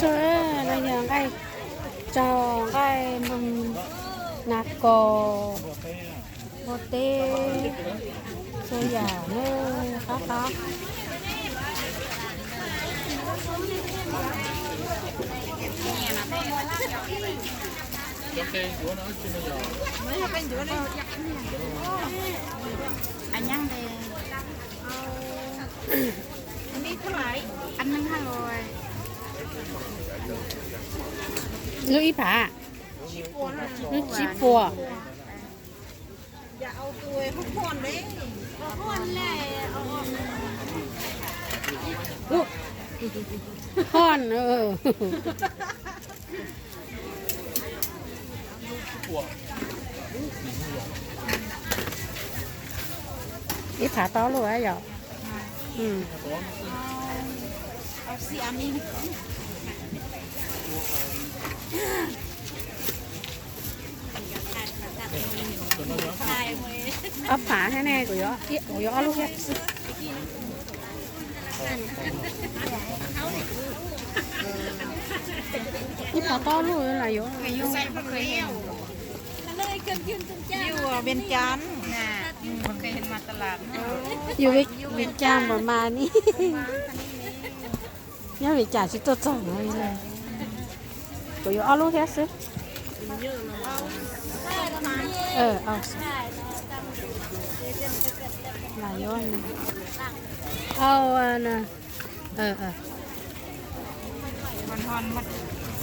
Los yog nqaij tsaug, nqaij nploog, nas kos, npua teb, txhua yam na, qab qab. Lub ib phav, lub tsib puas. Hon, ib phav tau luj yom. Ob phav thiab ne, kuv yuav ob lub thiab xwb. Ib phav tau luj los yuav. Yus Vias Cas npaum mas ni. Nyob Vias Cas tsis tuaj txog no. Kuv yuav ob lub thiab xwb.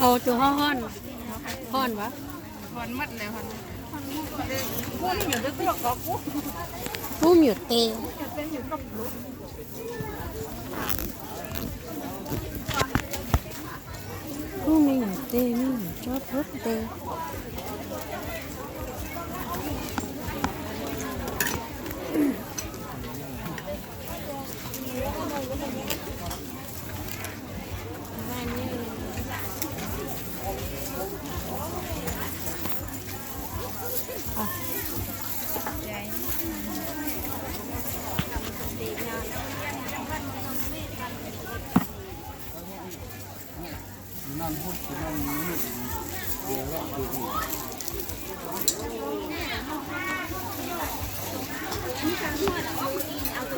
Au, tus ho hon, hon as. Kub me nyuam tes. Kub me nyuam tes, me nyuam tsob pub tes.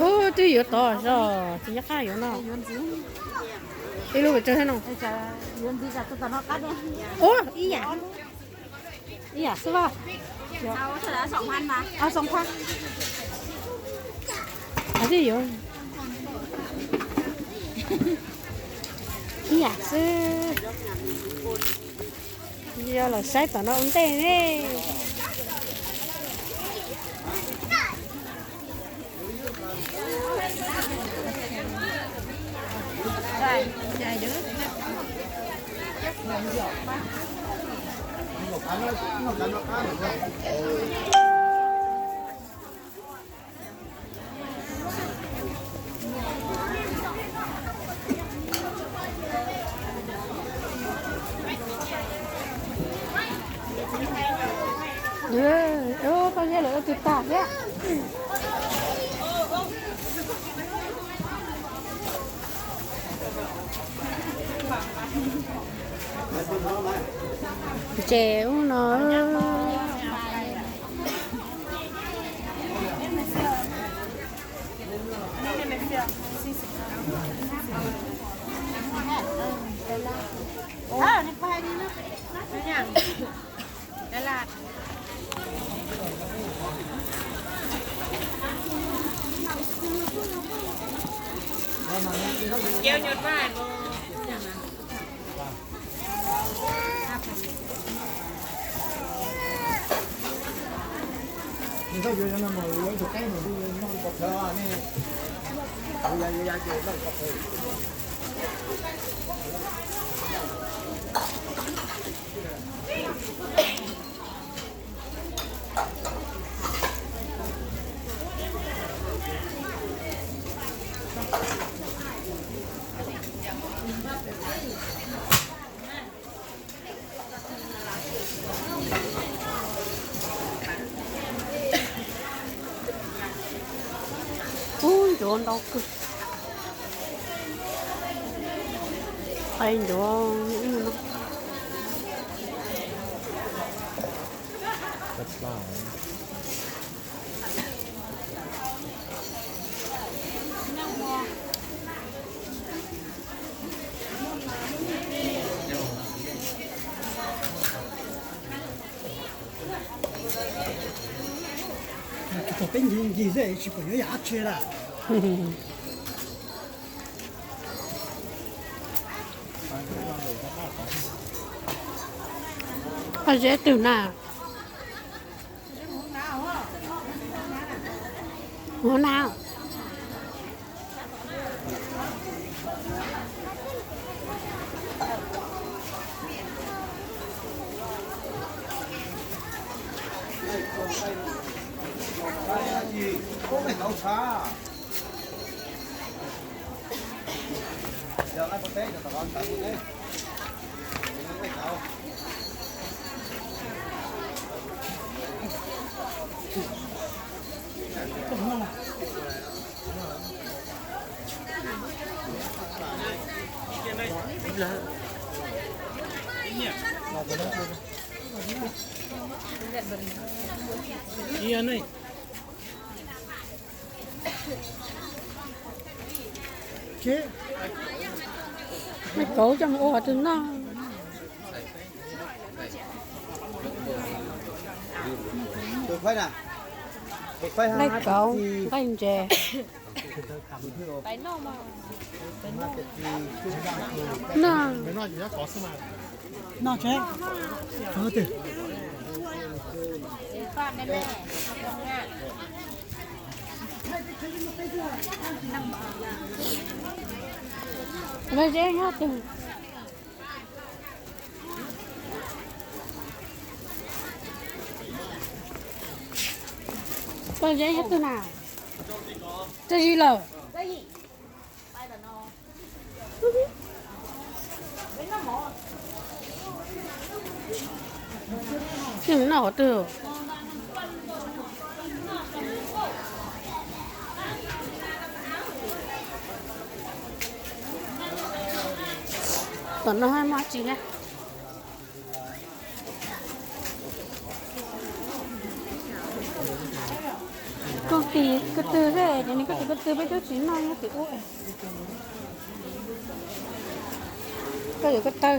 Ub, twb yuav tod zog, tsis nyob qab yuav no. Ib lub pes tsawg thiab no? Ub, ib yam. Ib yam xwb as. Ib yam xwb. Yog los saib tom no ua ntej ne. Poj Zeb lawv ua tus tag thiab. Ces ub no Ub, ntsuav ntau kawg. Qai ncuav no. Thaum peb ncig ncig xwb tsis pom yuav yam dab tsi lawm. Qhov zeb twg na? Hauv na. Nqaij kauv coj mus ua qhov twg noj? Nqaij kauv, nqaij ntses. Noj. Noj tsev. Lawv zeb nyob twg? Koj zeb nyob twg na? Tso zis lawm. Noj qhov twg? Tom no muaj tsi thiab? Koj tis ko tw xwb, cov niag koj tis ko tw peb twb tsis noj nyob tim ub. Koj yuav ko taw.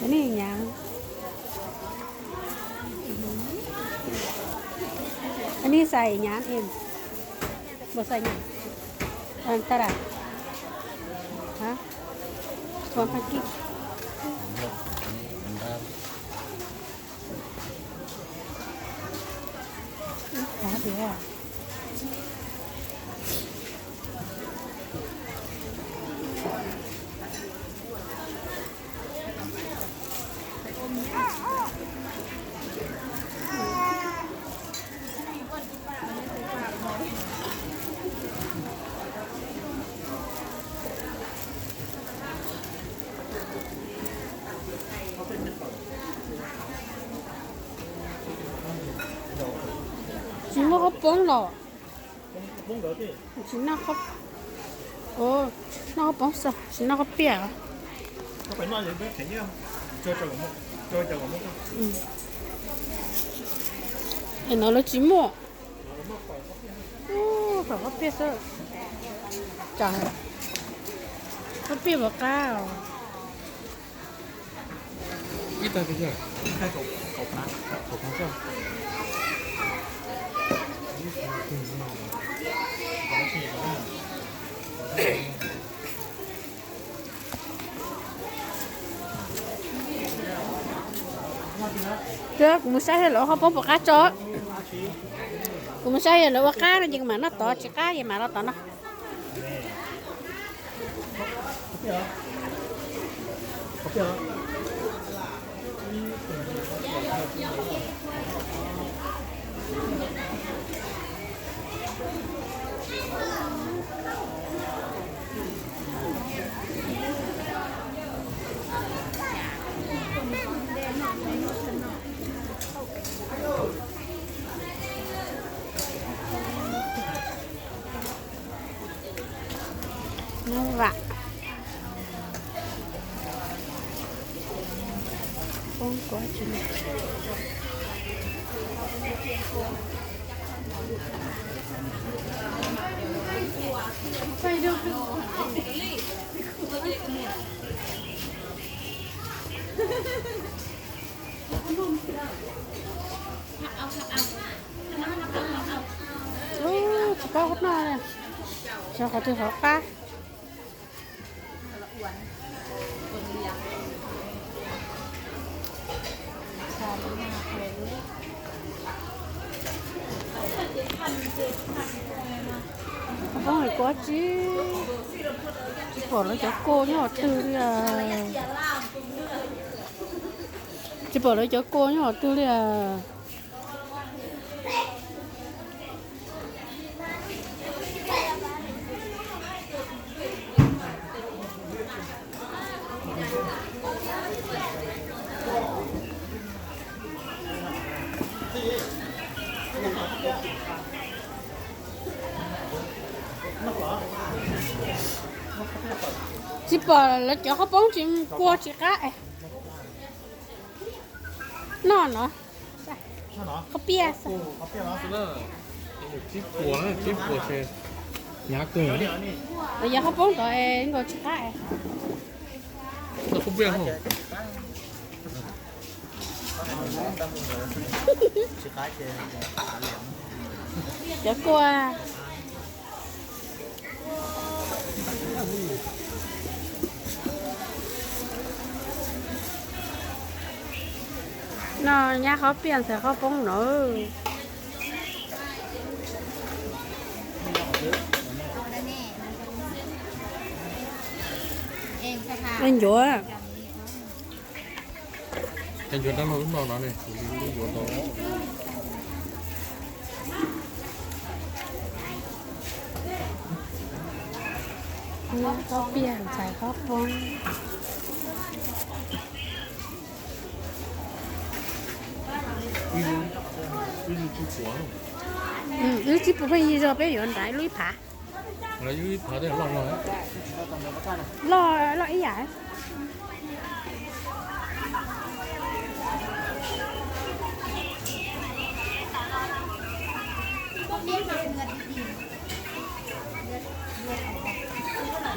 Anij nyam, anij xais nyam em, npua xais nyam, ta ra, ha, ua pha kij. Tsis muaj qhob poob los? Tsis noj qhob, noj qhob poob xwb, tsis noj qhob piaj. Es no lawv tsis muaj. Qhob piaj xwb. Qhob piaj puas qab os? Kuv mus saib seb lawv qhob poob puas qab tso. Kuv mus saib yog lawv ua qab no ces kuv mam noj tod, tsis qab ces mam los tod no. Vam. Tsis paub qhov no, xyov qhov twg qhov qab. Poob kuv tsis, tsis pom lawv cov kua nyob qhov twg li. Tsis pom lawv cov kua nyob qhov twg li. Tsis pom lawv cov qhaub poob, tsis kua tsis qab. Noj no, qhaub piaj. Yog qhaub poob tod nkaus tsis qab. Cov kua. No nyab qhaub piaj ntxhais qhaub poob no. Ncuav. Ncuav dab laug lub no no ne, ncuav tau. Nyab qhaub piaj ntxhais qhaub poob. Wb tsib puas pheej yig zog peb yuav nrad lub ib phav. Loj, loj ib yam.